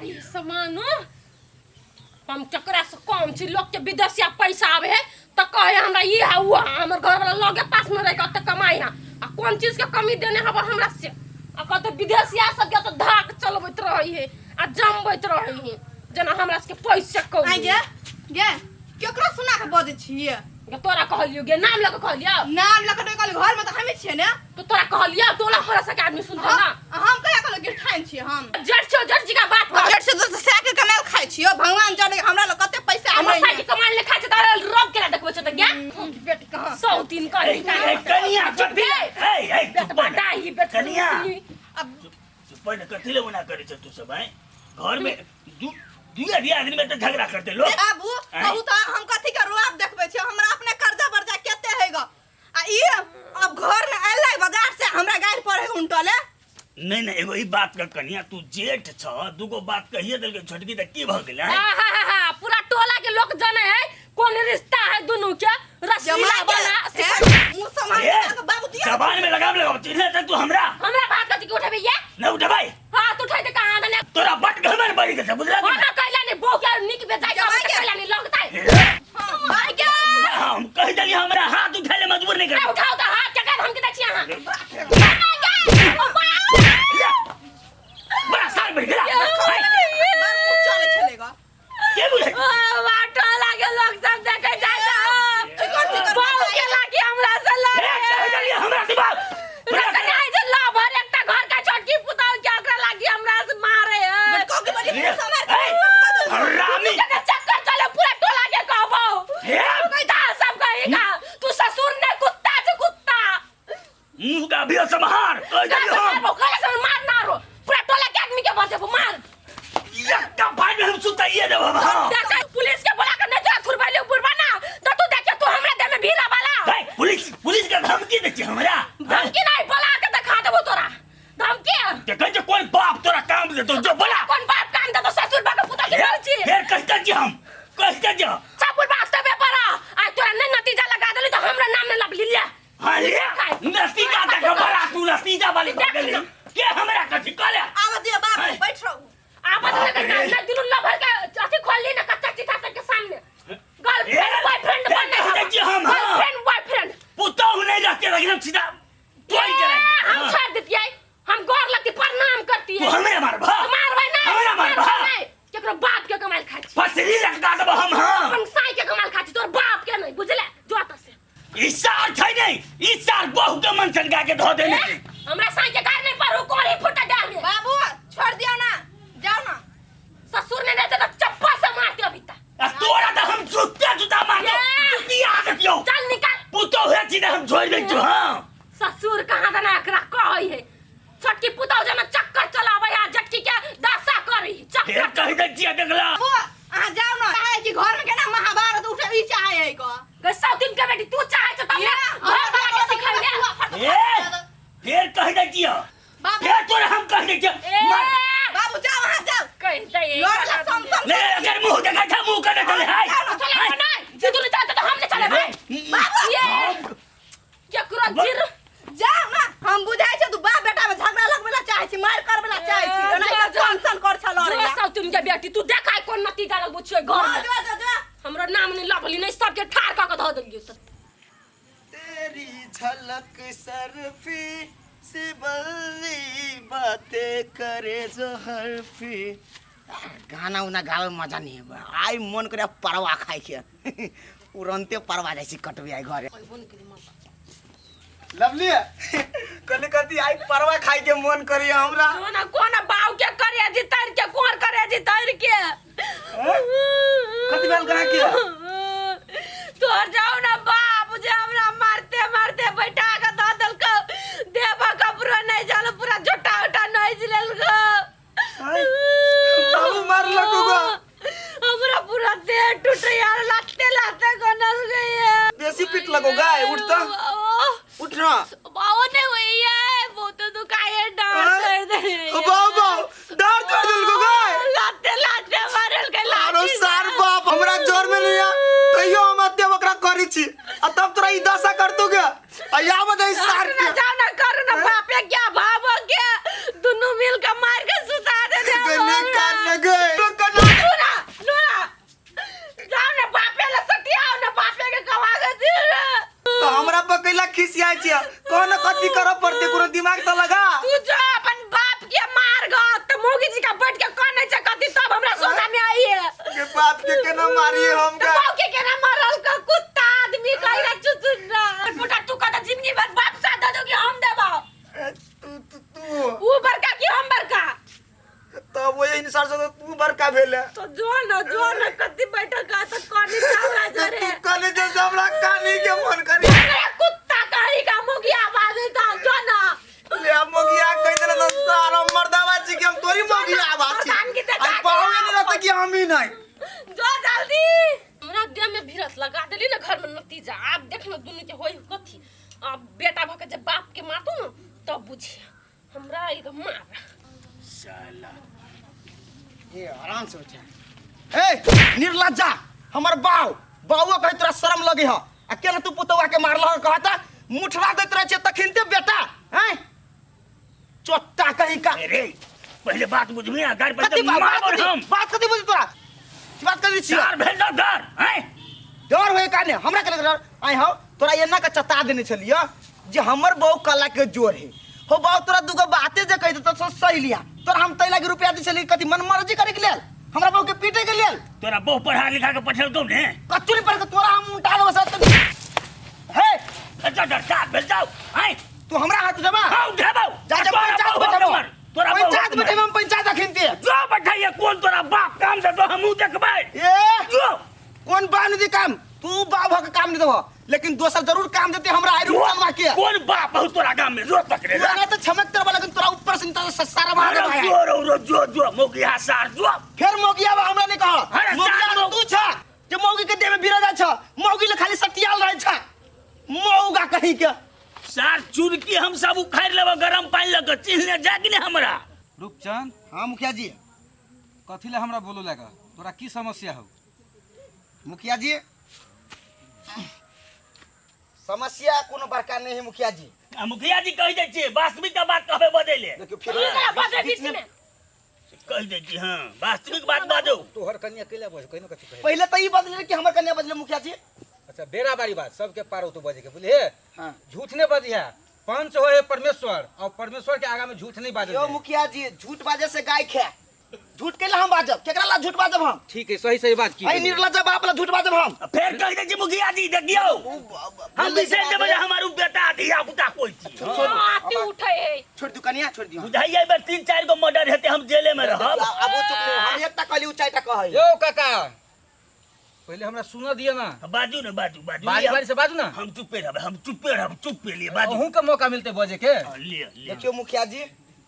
गाड़ी सामान हम केकरा से कम छी लोग के विदेशिया पैसा आवे है त कहे हमरा ई है उ है हमर घर वाला लगे पास में रह के ओते कमाई है आ कोन चीज के कमी देने हब हमरा से आ कहते विदेशिया सब के तो धाक चलबैत रही है आ जमबैत रही है जेना हमरा सबके पैसा आइ कौड़ी गे गे केकरो सुना के बजै छियै गे तोरा कहलियो गे नाम लऽ के कहलियो नाम लऽ के नहि कहली घर में तऽ हमे छियै ने तो तोरा कहलियो टोला पड़ोस के आदमी सुनतो ना हम कहिया कहलहुँ गिरठाइन छियै हम जेठ छौ जेठ जी का बात कर जेठ से तऽ साइकिल कमायल खाइ छियै भगवान जाने हमरा लग कते पैसा हमर आबै साइकिल कमाल ले खाइ छै तऽ रब केला देखबै छै तऽ गे बेटी कहाँ सौ तीन कर ए, ए, कनिया कथी ए ए चुप बेटबा ने डाही बेट कनिया। अब चुप ने कथी ले मना करे छै तू सब हैं घर में दू दू आदमी आदमी में तो झगड़ा करते लोग बाबू आँय? कहू तऽ हम कथी के रुआब देखबै छियै हमरा अपने कर्जा बर्जा कते है ग आ ई अब घर में एलै बाजार से हमरा गारि पड़े उनटले नहीं नहीं एगो ई बात कर कनिया तू जेठ छ दूगो बात कहिए देलके छोटकी त की भ गेलै हा हा हा हा पूरा टोला के लोग जाने है कौन रिश्ता है दोनों के रसगुल्ला बना मुंह सम्हाल ए, के बाबू दिया जबान में लगाम लगाओ चिन्ह तक तू हमरा हमरा बात कथी के उठेबे ये न उठबाई हां तू उठे दे कहां दने तोरा बट घमन बढ़ी गेल छै बुझला कि हां ना? कैला नहीं बहू के निक बेजाय जमाई के। कैला नहीं लगतै ए, भाई के हम कहि देली हमरा हाथ उठाय ले मजबूर नहीं ए कर उठाओ तो हाथ के कर हम के देखी यहां बड़ा साल बढ़ गेला बाबू चले छलेगा के बुझै टोला के लोग सब देखे जाय चिकन चिकन बहू के लागी हमरा से ए, लड़े कहि देली हमरा दिमाग रखने आई जे लवर एकटा घर का छोटकी पुतहु के ओकरा लागी हमरा से मारे है बटको के बड़ी मुंह सम्हाल ए, हरामी के चक्कर चले पूरा टोला के कहबो हे कहता सब कहेगा तू ससुर ने कुत्ता छे कुत्ता मुंह का भी संहार कहि देली हम मार कहले से मार ना रो पूरा टोला के आदमी के बचेबो मार यक्का भाई में हम सुताइए देब हम हाँ। देख पुलिस के बोला के नहीं तोरा थुरबैले बुरबा ना तो तू देखे तू हमरा देह में भीड़ा वाला भाई पुलिस पुलिस के धमकी दै छी हमरा धमकी नहीं बोला के दिखा देबो तोरा धमकी देखै छै कोन बाप तोरा काम देतौ जो बोला कोन बाप काम देतो ससुर बाप के पुतहु के बोल छी फेर कहिते छी हम कहिते छी सब बुरबा तबे पर आ तोरा नहीं नतीजा लगा देली तो हमरा नाम न लबली ले हाँ ले नतीजा देख बड़ा तू नतीजा वाली भऽ गेली के हमरा कथी कहले आब दियो बाबू आँय। बैठ रहू आपस में के ना दिलु लभर के अथी खोल ली ना कच्चा चिट्ठा सबके सामने गर्लफ्रेंड बॉयफ्रेंड बनने कहि दै छी हम, हाँ। गर्लफ्रेंड बॉयफ्रेंड पुतहु नहि रहते लेकिन हम सीधा तोड़ि के राखि देबै। हम छोड़ देतियै हम गोर लगती प्रणाम करती तू हमरे मारबह मारबै नहीं हमरा मारबह मारबै नहीं केकरो बाप के कमाल खाइ छी पसरी लटका देबह हम हाँ अपन साई के कमाल खाइ छी तोर बाप के नहीं बुझले जो त से ई सार छै नहीं ई सार बहु के मन सनका के धो देने ए, हमरा साई के गार नहीं पर कोड़ी फुटा दे हमें बाबू छोड़ दियो ना जाओ ना ससुर ने नहीं तो चप्पल से मारते अभी तक आ तोरा तऽ हम जूता जूता मारतो ये! जुतिया आदत यौ चल निकाल पुतोह है छी हम छोड़ दै छी हाँ ससुर कहाँ दना एकरा कहै है छोटकी पुतहु जना चक्कर चलाबै आ जटकी के दशा करी फेर चक्कर कहि दै छियै देखला बाबू अहाँ जाओ ना चाहे कि घर में केना महाभारत उठे ई चाहे है को गै सौतीन के बेटी तू चाहे छ तब ने घर वाला के सिखैले ए फेर कहि दै छियै बाबू फेर तोरा हम कहि दै छियै ए बाबू जाओ अहाँ जाओ कहि दे लड़ला सम सम नहीं अगर मुंह देखा था मुंह करे चले हाय चले नहीं जे तू नहीं चाहते तो हम नहीं चले भाई बाबू ये केकरो जिर जाओ ना हम बुझाइ छै तू बाप बेटा में झगड़ा लगबे ला चाहे छी मार करबे ला चाहे छी एना जा, के सन सन कर छल जो सौतीन के बेटी तू देखा कोन नतीजा लगबो छियै घर जो में जो जो जो हमरो नाम नहीं लभली नहीं सबके ठार क के धऽ देलियै तऽ तेरी झलक सरफी से बल्ली बातें करे जो हरफी गाना उना गावे में मजा नहीं है आई मन करे परवा खाए के उरंते परवा जाइ छी कटबे आई घरे लवली कली कथी आई परवा खाए के मन करी हमरा कोना कोना बाव के करे जी तर के कोन करे जी तर के कथी भेल कहाँ के तोर जाओ ना बाप जे हमरा मारते मारते बैठा के दऽ देलको देबा कपड़ो नहीं चल पूरा झोटा उटा नोच लेलको आय, बाबू मारलक गो हमरा पूरा देह टूट यार लाते लाते गनल गई है बेसी पीट लगो गाय उठ त उठ ना बाबू नहीं हुई है बहुत दुखाए डांट आय, कर दे बाबा डांट कर देलको गाय लाते लाते मारल के अरे लाठी सार बाप हमरा जोर में लिया तैयो हम अत्य ओकरा करी छी ले। तो जो न, जो न, कति बैठल का त कनी हमरा जरे। तू कने जे हमरा कानी के मन करी। अरे कुत्ता कही का मुगिया बाजे त जो न। ले मोगिया कह देले त सारा मर्दावा छी कि हम तोरी मोगिया बात छी। प्रधान की त आई पावे नहीं रहता कि हम ही नहीं। जो जल्दी। हमरा देह में भिरस लगा देली ना घर में नतीजा। आब देख न दुनू के होई कथी। अब बेटा भके जब बाप के मारतू न तब बुझिया हमरा एक मार। साला ए आराम से बैठा। ए निर्लज्जा, हमर बाऊ बाऊआ कहे तोरा शर्म लगे ह आ केना तू पुतौआ के मारलह ह कहता मुठरा दैत रहे छै तखिनते बेटा हैं चोट्टा कहीं का। अरे पहले बात बुझबी आ गाड़ पर कथी बात मारब कथी हम। बात कथी बुझी तोरा? की बात करी छी? डर भेल डर हैं डर होए काने हमरा के डर आइ हौ तोरा एना के चता देने छलियो जे हमर बहू कला के जोर है हो बाऊ तोरा दुगो बाते जे कहि देतो सही लिया तोरा हम तै लागी रुपया दै छली कथी मन मर्जी करे के लेल हमरा बहू के पीटे के लेल। तोरा बहू पढ़ा लिखा के पठेलकौ ने? कच्चू नहीं पढ़ के तोरा हम उल्टा देबो सर। हे अच्छा डर जा भेज जाओ हैं तू हमरा हाथ उठेबा? हां उठेबौ। जा जा तोरा पंचायत बहू बैठेबो। हमर, तोरा बहू पंचायत हमर। बैठेबो हम पंचायत अखिनते। जो बैठैया कोन तोरा बाप काम देतो हमहू देखबै। ए जो कोन बा नहीं दे काम तू बाप के काम नहीं देबो लेकिन दोसर जरूर काम देते हमरा आई रूप चलवा के। कोन बाप बहु तोरा गांव में जो पकड़े तू ना तो छमक तेरे लेकिन तोरा ऊपर से निकल सारा भाग अरे भाई। जो रो रो जो जो मोगिया सार जो। फिर मोगिया बा हमरा नहीं कह। अरे मोगिया सार तो तू छा जे मौगी के देह में बिरा जा छा मौगी ले खाली सटियाल रहे छा मौगा कहीं के। सार चुरकी हम सब उखाड़ लेबो गरम पानी लग चिन्हने जा कि नहीं हमरा। रूपचंद। हां मुखिया जी। कथी ले हमरा बोलो लगा तोरा की समस्या हो? मुखिया जी समस्या कोनो बड़का नहीं है मुखिया जी। आ मुखिया जी कह दै छियै वास्तविक के बात कहबे बदले। देखियो फिर ई करा बजै बीच में। कह दै छी हां वास्तविक बात बाजू। तोहर कन्या केला बज कहिनो कथी कहे? पहले त ई बदले कि हमर कन्या बजले मुखिया जी। अच्छा बेरा बारी बात सबके पार होतो बजे के बुझलिए? हां। झूठ ने बजी है पंच होए परमेश्वर और परमेश्वर के आगा में झूठ नहीं बाजल यो जाए। मुखिया जी झूठ बाजे से गाय खे झूठ केला हम बाजब केकरा ला झूठ बाजब हम? ठीक है सही सही बात की। आई निर्लज्ज बाप ला झूठ बाजब हम। फिर कह दे छी मुखिया जी देखियो हम बिसरि देबै जे हमार उ बेटा धिया पुता कोइ छी। छोड़ दू। आती उठे है। छोड़ दू कनिया छोड़ दियो। बुझाइए एहि बेर 3-4 गो मर्डर हेतै हम जेले में रहब। अब वो चुप नहीं हम एकटा कहली उ चारिटा कहै। यो काका पहले हमरा सुन दियो ना। बाजू ना बाजू बाजू। बारी बारी से बाजू ना। हम चुपे रहब हम चुपे रहब चुपे लिए बाजू। अहूँ के मौका मिलते बजे के। हाँ, लिए, लिए। देखियो मुखिया जी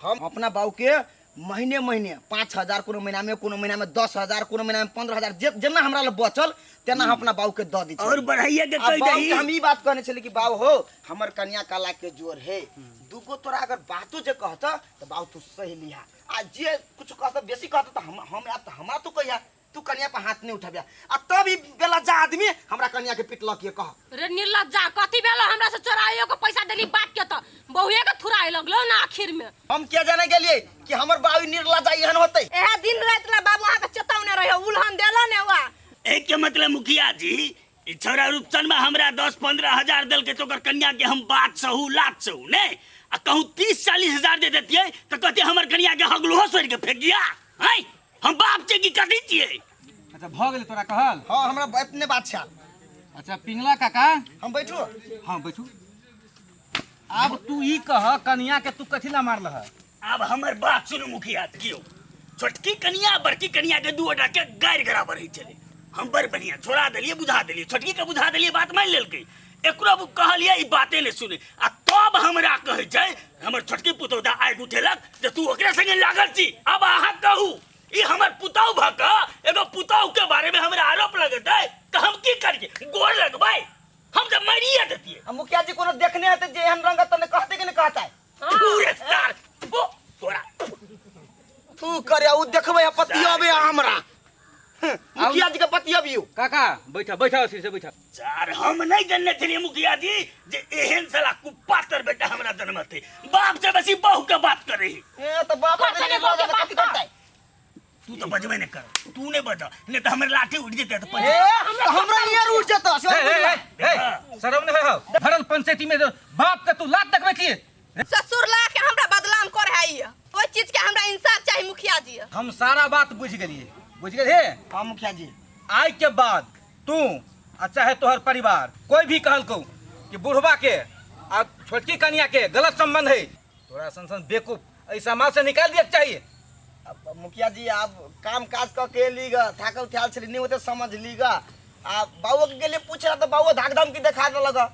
हम अपना बाबू के महीने महीने 5000 कोनो महीना में कोनो महीना में 10000 कोनो महीना में 15000 जे जेना हमरा लग बचल तेना हम अपना बाबू के the दै छी। और बढ़ाइए के आ कह बाबू दही। के हम ई बात कहने छली कि बाबू हो हमर कन्या कला के जोर है दुगो तोरा अगर बातो जे कहत त बाबू तू सही लिहा आ जे कुछ कहत बेसी कहत त हम आब त हमरा तू कहिया तू कन्या पर हाथ नहीं उठाबिया आ तब ई बेलज्जा आदमी हमरा कन्या के पिटलक ये कह। रे निर्लज्जा कथी भेलो हमरा से चोराइयो के पैसा देली बाप के त बहुए के थुराए लगलो ना आखिर में। हम क्या जाने गेलिए कि हमर बाबू निर्लज्जा एहन होतै। एहे दिन रात ला बाबू अहाँ के चेतावने रहे उलहन देला ने वा। एक के मतलब मुखिया जी ई छौड़ा रूपचन में हमरा 10-15 हजार देलकै त ओकर कन्या के हम बात सहू लात सहू ने आ कहूँ 30-40 हजार दे देतियै त कहतियै हमर कन्या के हगलुहो सोरि के फेंक दिया हैं हम बाप छै कि कथी छियै? अच्छा भ गेलै तोरा कहल? हां हमरा इतने बात छै। अच्छा पिंगला काका हम बैठू? हां बैठू। आब तू ई कह कन्या के तू कथी ला मारलह? आब हमर बात सुनू मुखिया कियो छोटकी कन्या बड़की कन्या के दू गोटा के गारि बराबर होइ छलै हम बड़ बढ़िया छोड़ा देलियै बुझा देलियै छोटकी के बुझा देलियै बात मानि लेलकै एकरो कहलियै ई बाते नहि सुने आ तब हमरा कहै छै हमर छोटकी पुतोहु दा आगि उठेलक जे तू ओकरे संगे लागल छी। आब अहाँ कहू ई हमर पुतोहु भऽ कऽ एगो पुतोहु के बारे में हमरा आरोप लगेतै तऽ हम की करियै? गोर लगबै? हम तऽ मारिए देतियै। आ मुखिया जी कोनो देखने हेतै जे एहन रंगत तऽ नहि कहतै कि नहि कहतै? पूरे सार ओ तोरा तू करे उ देखबै आ पतियबे हमरा। मुखिया जी के पतियबियौ। काका बैठा बैठा सिर से बैठा। सर हम नहीं जनने छलियै मुखिया जी जे एहन साला कुपातर बेटा हमरा जन्मतै बाप से बेसी बहू के बात करे। ए त बाप करतै ने बहू के बात कथी करतै? तू तो बजबे नहीं कर तू नहीं बज नहीं तो हमर लाठी उड़ जेतै त ए त हमरा नियर उड़ जेतौ से ए, ए, ए, ए, शरम नहीं हो भरल पंचायती में बाप के तू लात देखबै छियै। ससुर ला के हमरा बदनाम कर है ई ओइ चीज के हमरा इंसाफ चाही मुखिया जी। हम सारा बात बुझ गेलियै बुझ गेलियै? हां मुखिया जी। आइ के बाद तू आ चाहे तोहर परिवार कोई भी कहलकौ कि बुढ़वा के आ छोटकी कन्या के गलत संबंध है तोरा सन सन बेवकूफ एहि समाज से निकाल दिया चाहिए। अब मुखिया जी आब काम काज कऽ के एली ग, थाकल थायल छली, नहीं ओते समझ ली ग। आ बाबू के गेलियै पूछे ला तऽ बाबू धाक धमकी देखा देलक ग।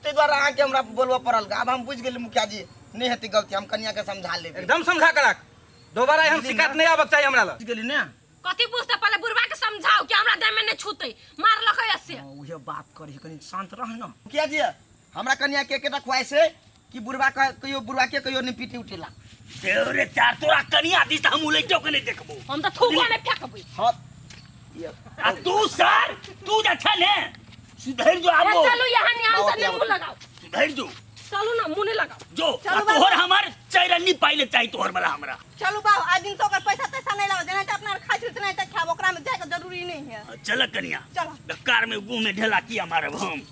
ताहि दुआरे अहाँके हमरा बोलबऽ पड़ल ग। आब हम बुझि गेली मुखिया जी, नहीं हेतै गलती, हम कनिया के समझा लेबै। एकदम समझा के राख, दोबारा एहन शिकायत नहीं आबक चाही हमरा लग। बुझि गेली ने? कथी पूछते, पहले बुढ़वा के समझाओ कि हमरा देह में नहीं छूते, मारलक ऐसे। हाँ, उहे बात करी, कनी शांत रह ना। मुखिया जी हमरा कनिया के एकेटा ख्वाहिश है कि बुढ़वा के कहियो, बुढ़वा के कहियो नहीं पीटी उठेला। रे चार तोरा कनिया दिस त हम उलैटो के नहीं देखबो। हम त थूको नहीं फेंकबै। हाँ, ये आ तू सर, तू जे छै ने सुधरि जो आबो। चलू यहाँ निहाल से नहीं मुंह लगाओ। सुधरि जो। चलू ना, मुंह नहीं लगाओ। जो, चलू आ बाबा। तोहर हमर चैरन्नी पाइले चाही तोहर वाला हमरा। चलू बाबू, आज दिन से ओकर पैसा तैसा नहीं लाओ, जेना अपना खाइ छी तेना खायब, ओकरा में जाय के जरूरी नहीं है। चल कनिया। चल। कार में मुंह में ढेला किया मारब हम।